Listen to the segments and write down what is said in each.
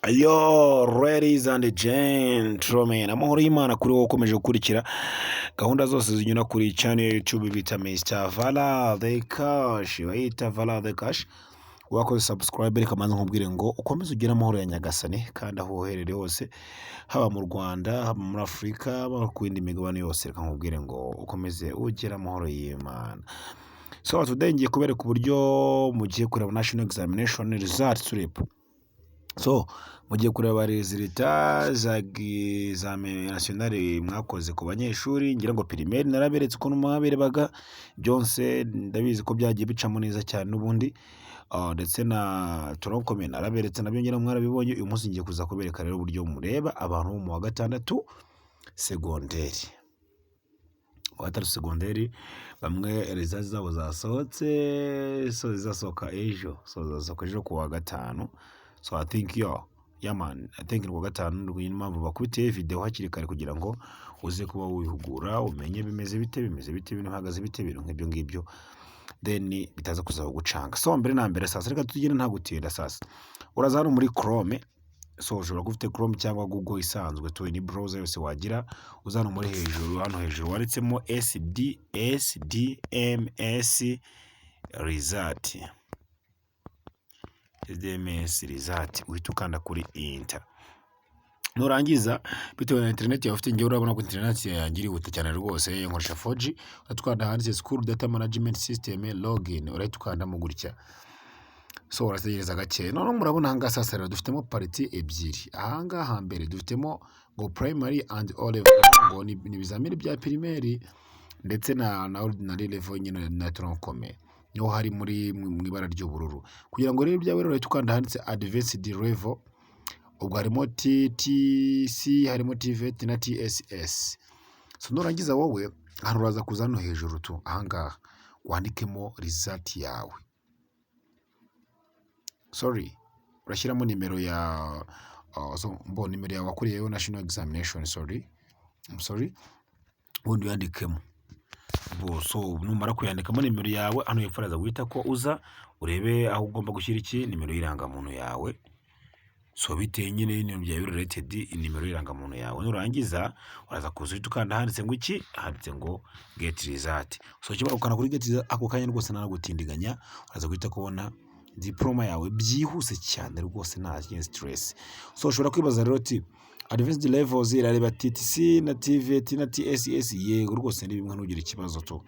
Yo, ladies and gentlemen, amahoro y'Imana kuri wowe ukomeje gukurikira gahunda zose zinyura kuri channel YouTube bita Mr. Vala the Cash, bayita Vala the Cash. Wakoze subscribe, reka manze nkubwire ngo ukomeze ugire amahoro ya Nyagasani, kandi aho uherereye hose, haba mu Rwanda, haba muri Afurika, haba ku yindi migabane yose, reka nkubwire ngo ukomeze ugire amahoro y'Imana. So today ngiye kubereka uburyo mugiye kureba national examination result slip. So mugiye kureba résultat za examen national mwakoze ku banyeshuri. Ngira ngo primaire naraberetse ukuntu mwabirebaga byose, ndabizi ko byagiye bicamo neza cyane n'ubundi. Ndetse na tronc commun naraberetse nabyo, ngira ngo mwarabibonye. Uyu munsi ngiye kuza kubereka rero uburyo mureba abantu bo mu wa gatandatu segonderi. Wa gatandatu segonderi, bamwe results zabo zasohotse, so zizasohoka ejo, so zizasohoka ejo ku wa gatanu. So I think, yo, yeah man, I think ni ku wa gatanu. Niyo mpamvu bakubitiye video hakiri kare kugira ngo uze kuba wihugura, umenye bimeze bite, bimeze bite, ibintu bihagaze bite, ibintu nk'ibyo ngibyo, then bitaza kuza kugucanga. So mbere na mbere sasa, reka tugende nta gutinda. Sasa uraza hano muri Chrome. So ushobora kuba ufite Chrome cyangwa Google isanzwe tu, ni browser yose wagira. Uza hano muri hejuru, hano hejuru wanditsemo SD SDMS result, SDMS result, uhita ukanda kuri enter. Nurangiza, bitewe na internet yawe ufite, njyewe urabona ko internet yanjye irihuta cyane rwose, nkoresha 4G. Uratwanda handitse "School Data Management System login", urahita ukandamo gutya. So urategereza gake. Noneho murabona ahangaha sasa rero dufitemo partie ebyiri. Ahangaha hambere dufitemo ngo primary and O level, ngo ni ibizamini bya primaire ndetse na ordinary level nyine na tronc commun, niho hari muri mu ibara ry'ubururu. Kugira ngo rero ibyawe rero, urahita ukanda handitse advanced level. Ubwo harimo TTC, harimo TVET na TSS. So nurangiza wowe hano uraza kuza hano hejuru tu, ahangaha wandikemo result yawe, sorry, urashyiramo nimero ya so, mbo nimero yawe wakuriyeho national examination, sorry, I'm sorry, ubundi uyandikemo bo. So numara kuyandikamo nimero yawe, hano hepfo uraza guhita ko uza urebe aho ugomba gushyira iki, nimero y'irangamuntu yawe. So bitewe nyine n'ibintu byawe related, nimero y'irangamuntu yawe. Nurangiza uraza kuza uhita ukanda handitse ngo iki, handitse ngo "Get result". So ukimara gukanda kuri "Get result", ako kanya rwose nta gutindiganya, uraza guhita kubona diploma yawe byihuse cyane rwose, nta kindi stress. So ushobora kwibaza rero uti: "Advanced levels irareba TTC na TVET na TSS?" Yego rwose, ni bimwe, ntugire ikibazo tu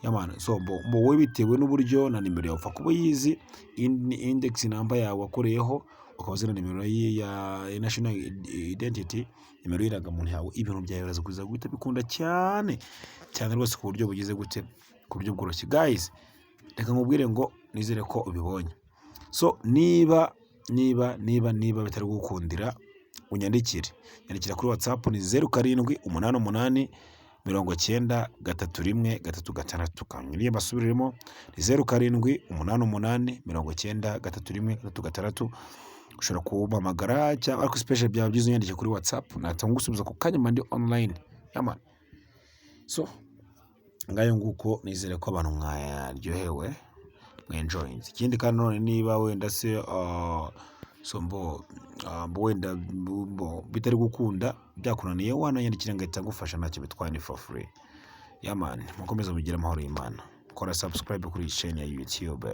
yamana. So mbo wowe bitewe n'uburyo na nimero yawe upfa kuba uyizi, index number yawe wakoreyeho, ukaba uzi na nimero ya national identity, nimero y'irangamuntu yawe, ibintu byawe biraza kuza guhita bikunda cyane cyane rwose, ku buryo bugize gute, ku buryo bworoshye. Guys, reka nkubwire ngo nizere ko ubibonye. So niba bitari gukundira, unyandikire, nyandikira kuri WhatsApp, ni 0788 931 36. Kanyuriye mbasubiriremo, ni 0788 931 36. Ushobora kumpamagara cyangwa, ariko special byaba byiza unyandikiye kuri WhatsApp, nahita ngusubiza ku kanya mba ndi online, yeah man. So ngayo nguko, nizere ko abantu mwaryohewe, mwenjoyinze. Ikindi kandi none niba wenda se so mbo wenda mbo bitari gukunda, byakunaniye, wananyandikira ngahita ngufasha, ntacyo bitwaye, ni for free, yeah man. Mukomeze mugire amahoro y'Imana. Kora subscribe kuri iyi chaîne ya YouTube.